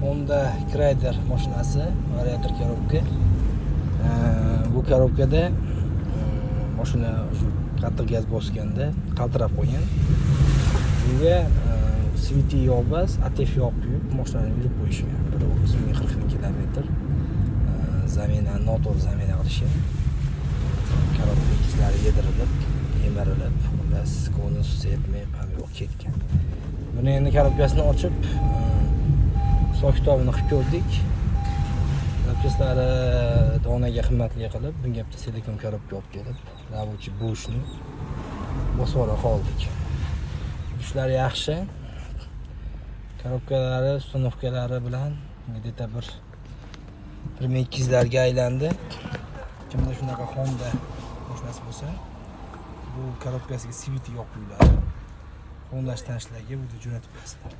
Honda Crider mashinasi, вариатор коробка. Bu коробка da mashina shu qattiq gaz bosganda qaltirab qolgan. Bunga CVT yog' emas, ATF yog' quyib, mashinani yurib qo'yishgan. Bir 30 ming, 40 ming kilometr замена, noto'g'ri замена qilishgan. Коробка ikkislari yedirilib, yemirilib, xullas, конус yetmay, ham yo'q ketgan. Buni endi коробка sini ochib, hisob kitobini qilib ko'rdik. Запчасть lari donaga qimmatli qilib, bunga bitta silikon коробка olib kelib, рабочий, бэушный bosib ola qoldik. Ishlari yaxshi. Коробка lari, установка lari bilan где-то bir 1200 larga aylandi. Kimda shunaqa Honda mashinasi bo'lsa, bu коробка siga CVT yoqib qo'yiladi. Honda tanishlarga video jo'natib qo'yasizlar.